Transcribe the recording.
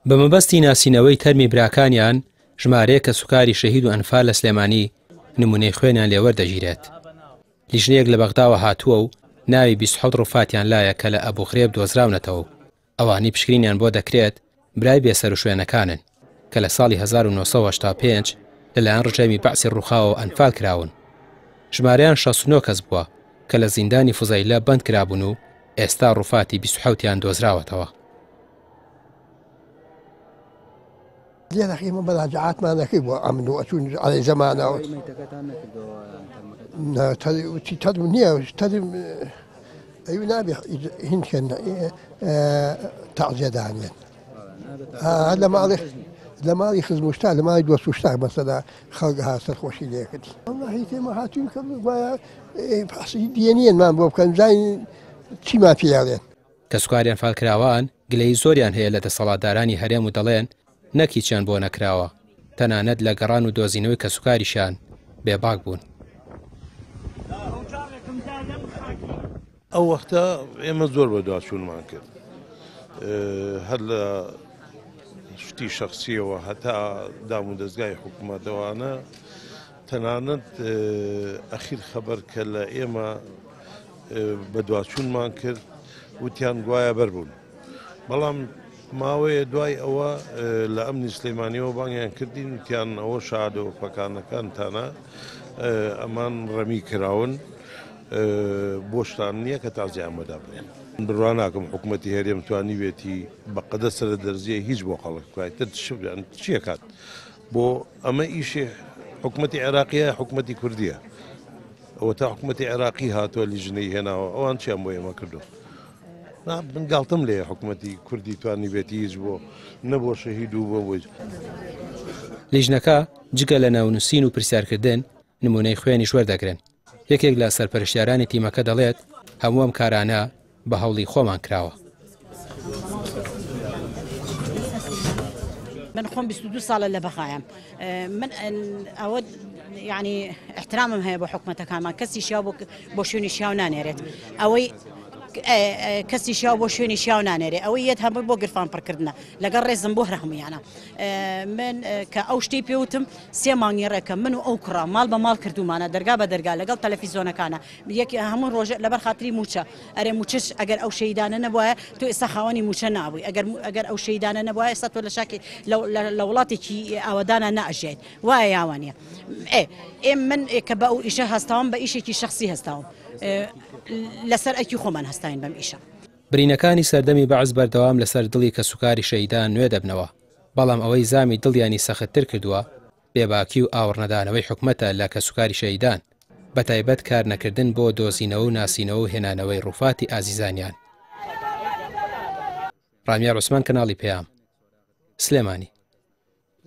بە مەبەستی ناسینەوەی تەرمی براکانیان، ژمارەیەک کەسوکاری شەهید و ئەنفال لە سلێمانی نمونەی خوێنیان لێوەردەگیرێت. لیژنەیەک لە بەغداوە هاتووە و ناوی 27 ڕوفاتیان لایە کە لە ئەبوغرێب دۆزراونەتەوە و ئەوانەی پشکنینیان بۆ دەکرێت برای بێسەروشوێنەکانن کە لە ساڵی 1985 لەلایەن ڕژێمی بەعسی ڕووخاوەوە ئەنفال کراون. ژمارەیان 69 کەس بووە کە لە زیندانی فوزەیلە بەند کرابوون و ئێستا ڕوفاتی 27 یان دۆزراوەتەوە. لێرە ئێمە مەراجعاتمان نەکرد بۆ ئەمن و ئەچوون عەلەی زەمانەوە تەرم نییە تەرم ئەوی نابێ هین کەن تەعزیە دانێن لە ماڵی لە ماڵی خزم و شتا لە ماڵی دۆست و شتا مەسەلا خەڵک ها سەرخۆشی لێکردی واللهی تێمە هاتوین کە وایە فحسی دێنیەنمان بۆ بکەن زانین چیمان پێیاڵێن. کەسوکاری ئەنفالکراوان گلەیی زۆریان هەیە لە دەسەڵاتدارانی هەرێم و دەڵێن نەک هیچیان بۆ نەکراوە، تەنانەت لە گەڕان و دۆزینەوەی کەسوکاریشیان بێباک بوون. ئەو وەختە ئێمە زۆر بەدواچوونمان کرد، هەر لە شتی شەخسیەوە هەتا دام و دەزگای حکوومەتەوانە، تەنانەت ئەخیر خەبەر کە لە ئێمە بەدواچوونمان کرد وتیان گوایە بەر بوون، بەڵام ماوەیە دوای ئەوە لە ئەمنی سلەیمانیەوە بانگیان کردین وتیان ئەوە شادە و پەکانەکانتانە ئەمان ڕەمی کراون بۆشتان نییە کە تازیان بۆدا بنێن. بڕوا ناکەم حکوومەتی هەرێم توانیوێتی بە قەدە سەرە دەرزیە هیچ بۆ خەڵک بکات، تر چیەکات بۆ ئەمە ئیشی حکوومەتی عێراقیە، حکوومەتی کوردیە. ئەوە تا حکوومەتی عێراقی هاتووە لیژنەی هێناوە، ئەوان چیان بۆ ئێمە کردو؟ من گاڵتم لێ حکوومەتی کوردی توانی بێتی هیچ بۆ نەبۆ شەهید و بۆ بۆی. لیژنەکە جگە لە ناونووسین و پرسیارکردن نمونەی خوێنیش وەردەگرن. یەکێک لە سەرپەرشتیارانی تیمەکە دەڵێت هەموو ئەم کارانە بە هەوڵی خۆمان کراوە. من خۆم 22 ساڵە لە بەغایم، من ئەوە یعنی احترامم هەیە بۆ حکومەتەکانمان، کەسی شیاو بۆ شوێنی شیاو نانێرێت، ئەوەی کەسی شیاو بۆ شوێنی شیاو نانێرێ، ئەوەی یەت هەمووی بۆ گرفان پڕکردنە، لەگەڵ ڕێزم بۆ هەر هەمویانە. من کە ئەو شتەی پێوتم سێ مانگی ڕێکە من و ئەو کوڕە ماڵ بە ماڵ کردومانە، دەرگا بە دەرگا لەگەڵ تەلەفیزیۆنەکانە، یەک هەموو ڕۆژ لەبەر خاتری موچە. ئەرێ موچەش ئەگەر ئەو شەیدانە نەبوایە تۆ ئێستا خاوەنی موچە نابووی، ئەگەر ئەو شەیدانە نەبوایە ئێستا تۆ لە شاکی لە وڵاتێکی ئاوەدانە ناژیایت، وایە یاوانە. ئێ من کە بە ئەو ئیشە هەستاوم بە ئیشێکی شخصی هەستاوم، لەسەر ئەکی خۆمان هەستاین بەم ئیشە. برینەکانی سەردەمی بەعس بەردەوام لەسەر دڵی کەسوکاری شەیدان نوێ دەبنەوە، بەڵام ئەوەی زامی دڵیانی سەختتر کردووە بێباکی و ئاوڕنەدانەوەی حکومەتە لە کەسوکاری شەیدان، بە تایبەت کار نەکردن بۆ دۆزینەوە و ناسینەوە و هێنانەوەی ڕوفاتی ئازیزانیان. ڕامیار عوسمان، کەناڵی پەیام، سلێمانی.